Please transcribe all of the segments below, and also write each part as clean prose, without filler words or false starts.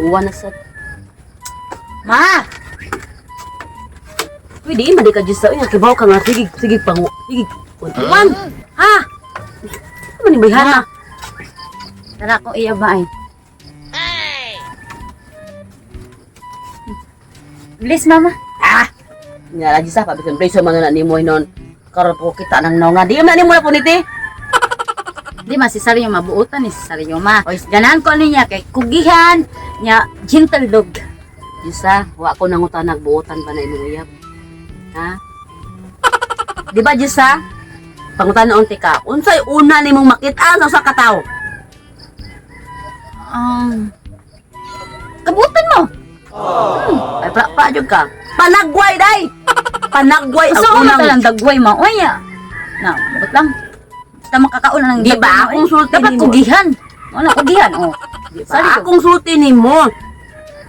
Uwan na sa. Ma! Pwede man di ka Diyos sa uy, kibaw ka nga sige sige pangu. Sige. Uwan. Ha? Ano man ni bayhana? Tara ko iya ba ay. Bilis, mama. Ah! Nga lagi sa pabisan preso man na nimo hinon. Karon po kita nang naunga. Di man nimo na puniti. Di ma si Saryo mabuotan ni si Saryo ma. Oy, ganahan ko ano niya kay kugihan nya gentle dog. Diyos ah, wa ko nangutan nagbuotan ba na imong uyab. Ha? Di ba Diyos ah? Pangutan na unti ka. Unsay una nimong makita sa usa ka tawo? Kabutan mo. Ay pra pra jud ka. Panagway day. Panagway Usa ang ko unang man dagway ma. Oy, ya. Na, bukot lang. Basta makakauna ng Di dagway, ba? ma, oy. Akong sulti Dapat nimo. kugihan. Wala kugihan oh. Di ba? Sorry ko. Akong sulti nimo.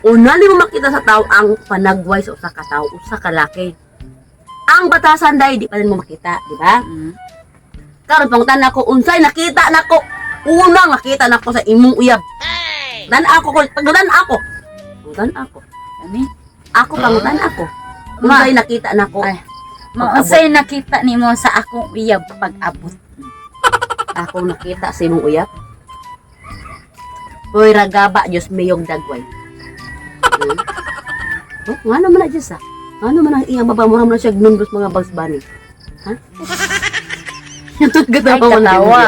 Una nimo makita sa tao ang panagway sa usa ka tawo, usa ka laki. Ang batasan day di pa rin mo makita, di ba? Karon pangutan nako unsay nakita nako. Unang nakita nako sa imong uyab. Dan ako ko, pagdan ako. Pangutan ako. Ani? Ako pangutan ako. Unsay nakita nako. Ay. Ma, unsay nakita nimo sa akong uyab pag-abot? Ako nakita sa imong uyab. Hoy ragaba Dios miyong dagway. Oh, ngano man na Diyos ah? Ngano man ang iyang baba mura man na siya gnundos mga Bugs Bunny. Ha? Ay, Gatawa man na katawa.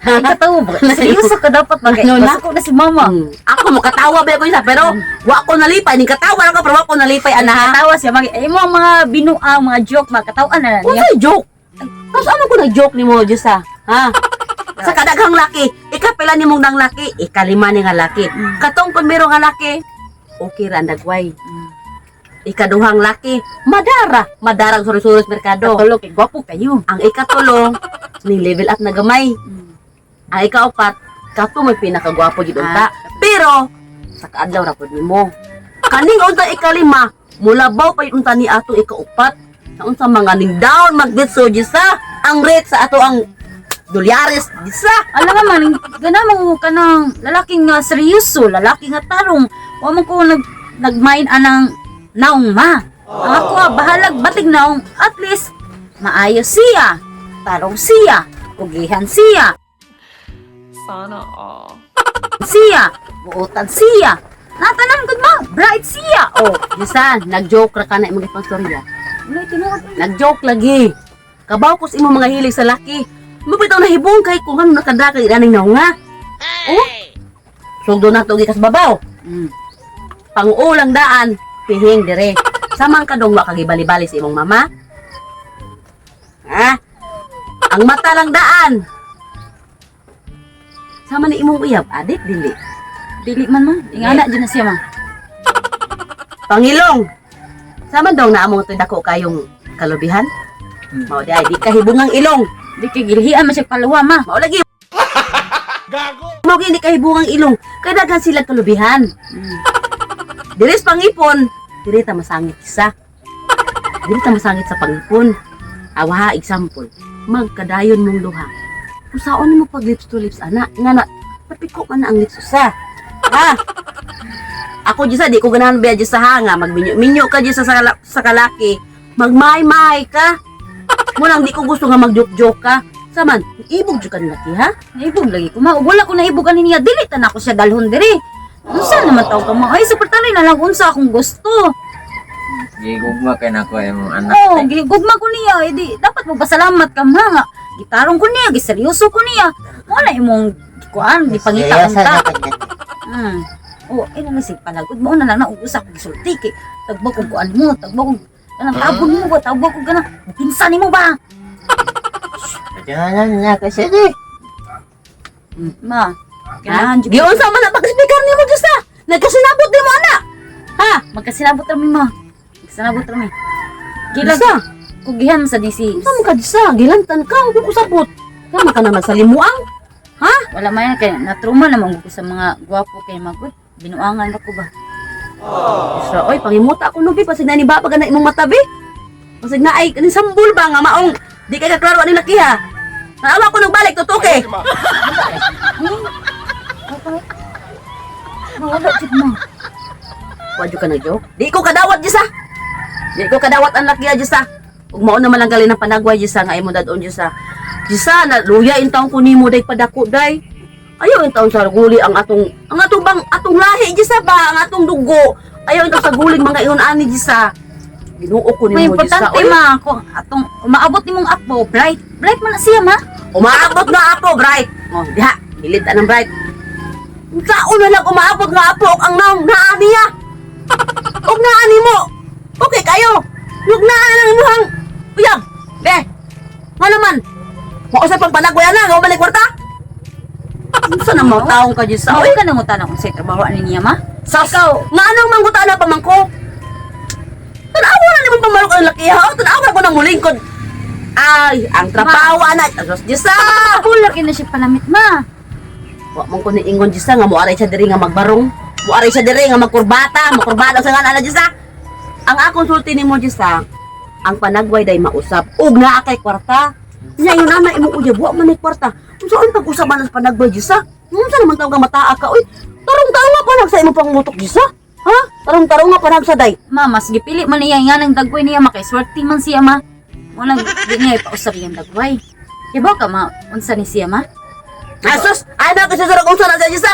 Ay, katawa ba? Seryoso ka dapat mag Ano na? Basta ko na si mama. Ako mo katawa ba ko isa pero wa ko nalipay ning katawa lang ko pero wa ko nalipay ana ha. Katawa siya. Mag ay, mo ang mga binuang, mga joke, mga katawan na na niya. Unsay joke? Tapos ano ko na joke nimo Diyos ah? Ha? Sa kadaghang laki, ikapila nimong dang laki, ikalima ni nga laki. Katong primero nga laki, okay ra ang dagway. Ikaduhang laki, madara, madarang suri-suri sa merkado. Katulo, kay gwapo kayo. Ang ikatulo, ning level up na gamay. Ang ikaapat, kato may pinakagwapo gid unta. Pero sa kaadlaw ra pud nimo. Kaning unta ikalima, mulabaw pa yun unta ni atong ikaupat. Sa unsa mga ning down magditso sa ang rate sa ato ang dolyares sa. Alam nga man, gana mo ka ng lalaking nga seryoso, lalaki nga tarong. Wa man ko nag-mind anang naong ma. Ang ako ah, bahalag batig naong at least maayos siya, tarong siya, kugihan siya, Sana all. siya, buotan siya. Natanan gud ma, bright siya. Oh, Disa, nag-joke ra ka na imong gipangstorya. wala tinuod. Nag-joke lagi. Kabaw ko sa imong mga hilig sa laki. Mabitaw na hibong kay kung ano nakadaka aning naunga. Oh. Sugdo na to gikas babaw. Pangulang daan, pihing dire. Samang kadong wa kagibali-bali sa imong mama. Ha? Ang mata lang daan. Sama ni imong uyab, adik dili. Dili man ma, ingana dyan na siya ma. Pangilong. Sama daw na among to'y dako kayong kalubihan. Mao di ay di kahibungang ilong. Di kay gilhian man siya paluwa ma. Mao lagi. Gago. Mao gyud di kahibungang ilong. Kay daghan sila kalubihan. Diri sa pangipon, diri ta masangit isa. Diri ta masangit sa pangipon. Awa example, magkadayon mong duha. Usaon mo pag lips to lips ana, nga na napiko man na ang lips usa. Ha? Ako dyan sa, di ko ganahan ba dyan sa hanga, magminyo-minyo ka dyan sa kalaki, magmay-may ka. Munang di ko gusto nga mag-joke-joke ka. Saman, ibog dyan ka ng laki, ha? Naibog lagi ko ma. Ug wala ko naibog ani niya dili ta na ako siya dalhon diri. Unsa naman taw ka ma? Ay super na lang unsa akong gusto. Gigugma kay nako imong anak. Oh, gigugma ko niya. Eh, di, dapat mo pasalamat ka ma nga. Gitarong ko niya, giseryoso ko niya. Wala imong kuan, gipangita Seryoso unta. na kanya. Oh, ay na sig palagod mo na lang na usa ko gisulti kay tagbo kog kuan mo, tagbo kog kanang tabon mo ba, tagbo kog kanang pinsan nimo ba? Pagkanan na kasi di. Ma, Ha? kailangan jud Giunsa man na pag-speaker nimo Diyos ha? Nagkasinabot nimo ana. Ha? magkasinabot ra mi ma. Magkasinabot ra mi. Gilag Diyos kugihan sa DC. Unsa man ka Diyos ha? Gilantan ka ug kusabot. Kama ka naman sa limuang. Wala man yan kay natruma naman ko sa mga gwapo kay magud. Binuangan ra ko ba. Diyos ra, oy pangimuta ako nubi pasig na ni baba na imong matabi. Pasig na ay kaning sambol ba nga maong di kay kaklaro ani laki ha. Naawa ko nang balik tutuke. Ma, wala jud, ma. Wa jud ka nag-joke? Di ko kadawat, Jisa. Di ko kadawat ang laki, Jisa. Ug mao naman lang gali ng panagway, Jisa, nga imong dadon, Jisa. Jisa, na luya in taon ko nimo day padako day. Ayaw in taon sa guli ang atong bang atong lahi, Jisa ba, ang atong dugo. Ayaw in taon sa guling mga ingon ani, Jisa. Ginoo ko May nimo, Jisa. importante, Oy, ma, kung atong umaabot nimong apo, bright. Bright man na siya, ma. Umaabot nga apo, bright. Oh, diha, bilid ta ng bright. Unsaon na lang umaabot nga apo og ang naong naa niya. Og naa nimo. Okay kayo. Ug naa nang imuhang uyab. Be. Nga naman. Mao sa pang panagway na, nga balik kwarta. Unsa na mo taong ka Diyos Mao oy? ka nangutana kung sa trabaho ani niya, ma. Sas, nga anong mangguta na pamangko? Tanawa na nimong pamalok ang laki ha. Tanawa ko nang mulingkod. Ay, ang trabaho ana. Diyos Diyos ah. Wala kay na siya panamit, ma. Wa man ko niingon Diyos nga moaray siya diri nga magbarong. Moaray siya diri nga magkurbata, magkurbata sa nga ana Diyos. Ang akong sulti nimo Diyos, ang panagway day mausap ug naa kay kwarta. Nya yun ana imong uyab wa man ay kwarta. Unsaon pag-usap man sa panagway, Diyos? Unsa naman taong nga mataa ka oy? Tarong-tarong nga panag sa imong pangutok, Diyos. Ha? Tarong-tarong nga panag sa day. Ma, mas gipili man niya nga ng dagway niya, ma, kay swerte man siya, ma. Walang di niya ipausap iyang dagway. Iba ka, ma, unsa ni siya, ma? Asus, ay na kasi sa unsa na sa Diyos.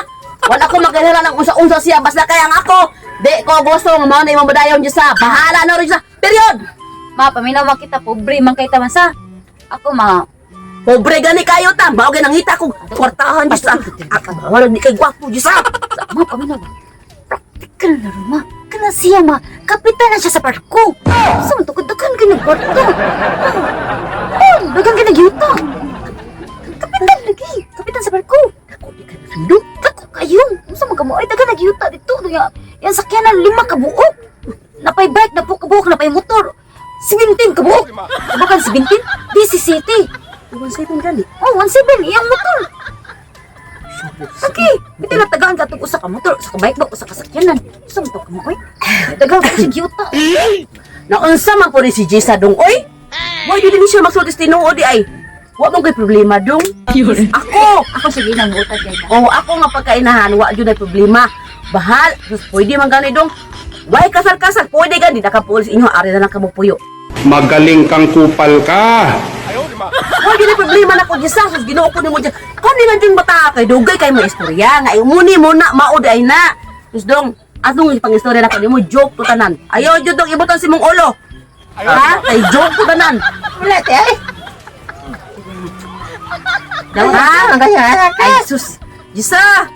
Wala ko magkahira ng unsa-unsa siya basta kaya ang ako. Di ko gusto nga mao na imong madayon, Diyos. Bahala na rin siya. Period. Ma, paminaw makita, pobre man kay taman sa. Ako, ma, Pobre gani kayo ta, mao gyud nangita kog kwartahan, Diyos ah. Ako wala ni kay gwapo, Diyos ah. Ma, paminaw. Practical na rin, ma. Kana siya, ma. Kapitan na siya sa barko. Sa man, tukod daghan kayo nagkwarto. Oh, daghan kayo nagyuta. Kapitan lagi. Kapitan sa barko. Ako di ka nasundo. Dako kayo. Unsa man kamo ay daghan nagyuta dito. Kaya yan sakyanan lima ka buok. Napay bike, napo ka buok, napay motor. 17 ka buok. Bakan 17? DCCT. 17 gani. Oh, 17 iyang motor. Okay, biti na tagaan ka tug usa ka motor, usa ka bike ba, usa ka sakyanan. Unsa man to kamo oy? Daghan ko siya gyuta. Naunsa man po ni si Jisa dong oy? Why di din siya magsulti sa tinuod di ay? Wa man koy problema dong. Ako, Ako sige nang utag kay ka. oh ako nga pagkainahan wa jud ay problema. Bahal, sus, pwede man gani dong. Why kasal-kasal pwede gani da ka pulis inyo ari na lang ka puyo. Magaling kang kupal ka. Why di na problema na ko Jisa, sus Ginoo ko nimo dyan. Kani lang dyan bata kay dugay kay mo istorya nga imuni mo na mao di ay na. Sus dong, atong pang istorya na ko nimo joke to tanan. Ayo jud dong ibutan si mong ulo. Ha? Kay joke to tanan. Wala te ay. Ha? Ay sus. Jisa.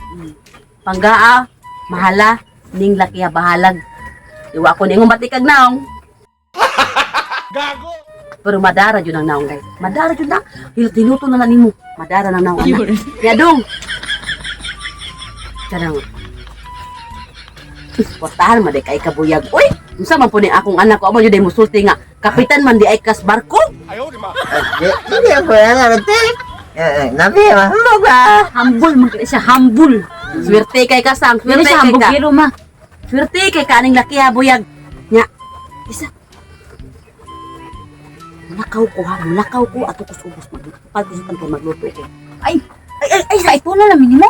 Panggaa, mahala ning laki ha bahalag. Iwa ko ningong batikag naong. Gago! Pero madara jud ang naong guys. Madara jud na. Hilut-hiluto na na nimo. Madara na naong anak. Kaya dong. Karang. Portahan man di kay kabuyag. Uy, unsa man po ni akong anak ko amo jud ay musulti nga kapitan man di ay kas barko. Di di ako na te. Nabi ma hambog ba. Humble man kay siya, humble. Swerte kay kasang, Dili swerte siya kay hambog ka. giro, ma. Swerte kay kaning laki ha buyag. Nya. Isa. Mulakaw ko ha, mulakaw ko ato kus ubos magpag ko sa kay magluto ko. Ay, Ay ay ay, ay po na lang minimo.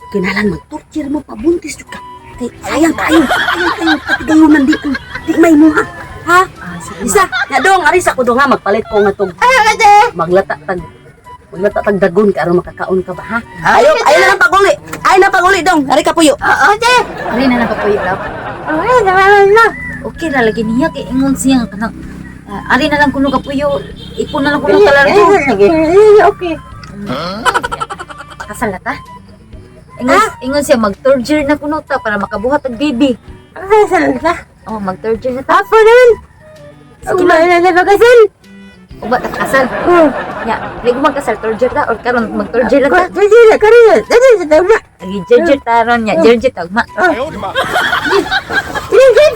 Kinalan mag-torture mo pabuntis jud ka. Kay sayang kayo, sayang kayo katigayonan di di may mo ha. Ha? Isa, nya dong ari sa ko dong ha magpalit ko nga tog. Maglata tag maglata tag dagon kay aron makakaon ka ba ha? Ayo, ayo na lang paguli. Ayo na paguli dong. Ari ka puyo. Oo te. Ari na lang kapuyo love. Ay, na na. Okay ra lagi niya kay ingon siya nga kanang ari na lang kuno kapuyo, ipon na lang kuno talargo. Okay. Kasal na ta. Ingon, ingon siya mag-third year na kuno ta para makabuhat og baby. Kasal ka. Oh, mag-third year na ta. Apo naman. Ugma na na kasal. Uba ta kasal. Oh. Nya, di ko magkasal third year ta or karon mag third year lang ta. Pwede na karon. Dali sa tama. Agi third year ta ron nya, third year ta ugma. Tingin.